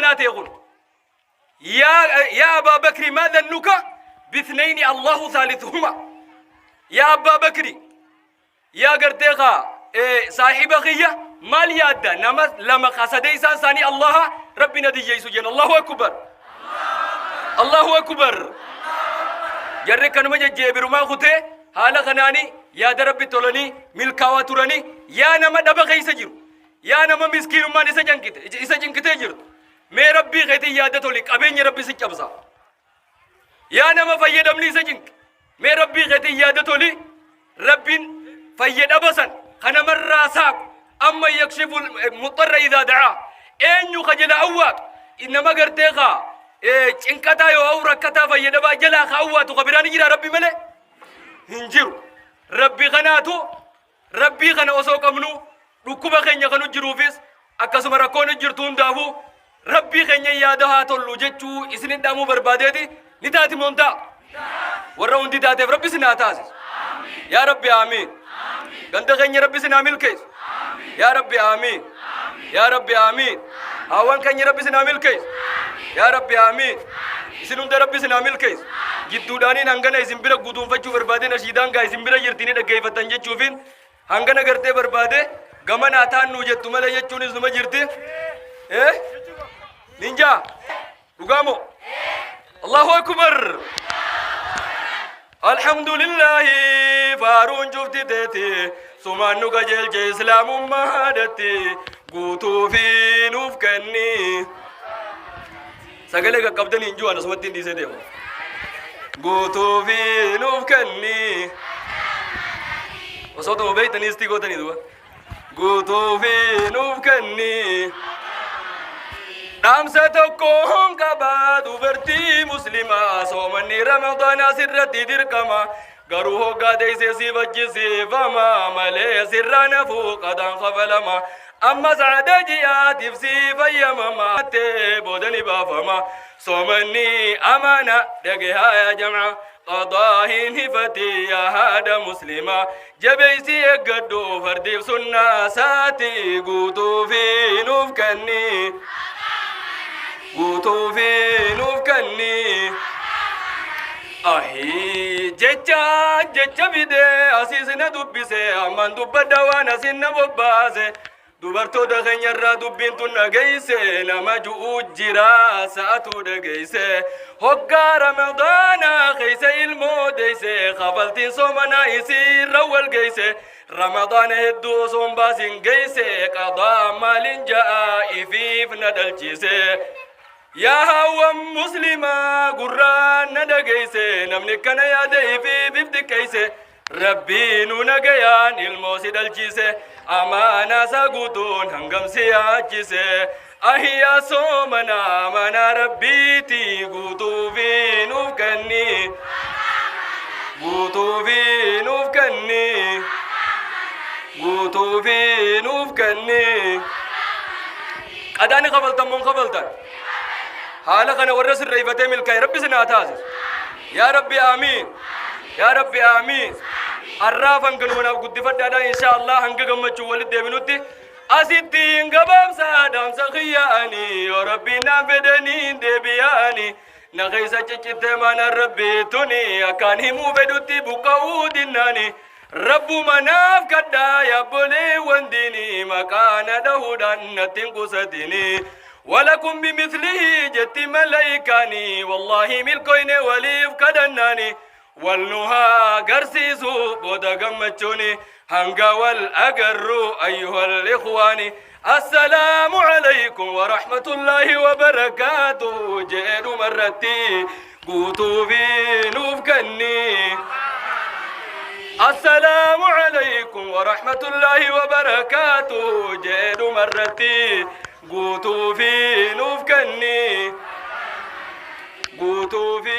amaanaa ta'e kun. Yaa yaa Abaa Bakri maa dhannuka bithnayni Allahu thalithuhuma. Yaa Abbaa Bakri yaa gartee kaa saahiba kiyya maal yaadda nama lama ka sadeessaan isaanii Allaha rabbi na diyyeessu jenna. Allahu akbar. Allahu akbar. Jarri kanuma jajjeebirumaa kutee haala kanaani yaada rabbi tolanii milkaawaa turanii. Yaa nama dhaba keessa jiru, yaa nama miskiinummaan isa janqite isa cinqitee jirtu, mee rabbii keetiin yaada toli, qabeenya rabbi si cabsa. Yaa nama fayyadamni isa cinqe, mee rabbii keetiin yaada toli, rabbiin fayyadaba san kanamarraa saaqu. Amma yakshifu muxarra idaa da'aa, eenyu ka jala awwaatu nama gartee kaa cinqataa yoo hawwu rakkataa fayyadabaa jalaa ka awwaatu ka biraan jira rabbi malee hin jiru. Rabbi kanaatu rabbii kana osoo qabnu dhukkuba keenya kanu jiruufis akkasuma rakkoon jirtu hundaafuu rabbii keenya yaada haa tollu jechuu isinin dhaamuu barbaadeeti. Ni taati moontaa warra hundi taateef rabbi isin haa taasisu. Yaa rabbi aamiin. Ganda keenya rabbi isin haa milkeessu. Yaa rabbi aamiin. Yaa rabbi aamiin. Haawwan keenya rabbi isin haa milkeessu. Yaa rabbi aamiin. Isin hunda rabbi isin haa milkeessu. Gidduudhaaniin hangana isin bira guduunfachuu barbaade, nashiidaan gaa isin bira jirti ni dhaggeeffattan jechuufin hangana gartee barbaade. Gamanaa taannuu jettu malee jechuunis numa jirti. Eh? Ninjaa dhugaamoo? Allahu akbar. Alhamdulillahi, faaruun cufti teeti, sumaan nu qajeelche islaamummaa haadhatti guutuu fi nuuf kenni. Sagalee qaqqabdanii hin jiru, asumatti hin dhiisee deema. Guutuu fi nuuf kenni. Osoo ta'u beektanii istii gootanii duba. Guutuu fi nuuf kenni. Dhaamsa tokkoon qaba dubartii muslimaa, soomanni ramadaanaa sirratti dirqama, garuu hoggaa teessee siif achisiifama malee sirraa nafuu qadaan kafalama. Ammas caada ji'aatiif si fayyamama tee booda ni baafama. Soomanni amaana, dhagahaa yaa jam'a, qadaa hin hifati. Yaa haadha muslimaa, jabeessi eeggadhu fardiif sunnaa saati. Guutuu fi nuuf kenni, guutuu fi nuuf kenni. Ahii, jecha jecha fidee asiis na dubbise, ammaan dubbadha waan asin na bobbaase. Dubartoota keenyarraa dubbiin tun dhageeyse, nama ju'uu jira sa'atu dhageeyse. Hoggaa ramadaanaa keeysa ilmoo deeyse, kafaltiin soomanaa isiirra wal geeyse, ramadaana hedduu osoo hin baasin geeyse, qadaa maalin ja'a ifiif na dhalchise. Yaa haawwan muslimaa, gurraan na dhageeyse, namni kana yaade ifiif if xiqqeeyse. Rabbii nu nagayaan ilmoo si dhalchise, amaanaa isaa guutuun hangam si yaachise. Ahiyyaa, soomana mana rabbiiti, guutuu fi nuuf kenni, guutuu fi nuuf kenni, guutuu fi nuuf kenni. Qadaani kafaltan moo hin kafaltan? Haala kana warra sirreeffatee milkaa'e rabbi isin haa taasisu. Yaa rabbi aamiin. Yaa rabbi aamiin. Arraaf hanganuma naaf guddifadhaadha. Insha Allah hanga gammachuu walitti deebinutti asitti hin gabaabsaa dhaamsa kiyyaani. Yoo rabbiin naan fedhanii deebi'aani. Na keessa ciccittee mana rabbii tuni akkaan himuu fedhutti buqqa'uu dinnaani. Rabbuma naaf kadhaa, yaabboleewwan diinii, maqaa na dhahuudhaan natti hin qusatini. Walakum bimithlihi jetti malaayikaani, wallaahi milkoyne waliif kadhannaani. Wal nu haa garsiisu booda gammachuuni, hanga wal agarru, ayyuhal ikhwaani. Assalaamu alaykum wa rahmatullaahi wa barakaatuh jedhuma irratti guutuu fi nuuf kenni. Assalaamu alaykum wa rahmatullaahi wa barakaatuh jedhuma irratti guutuu fi nuuf kenni. Guutuu fi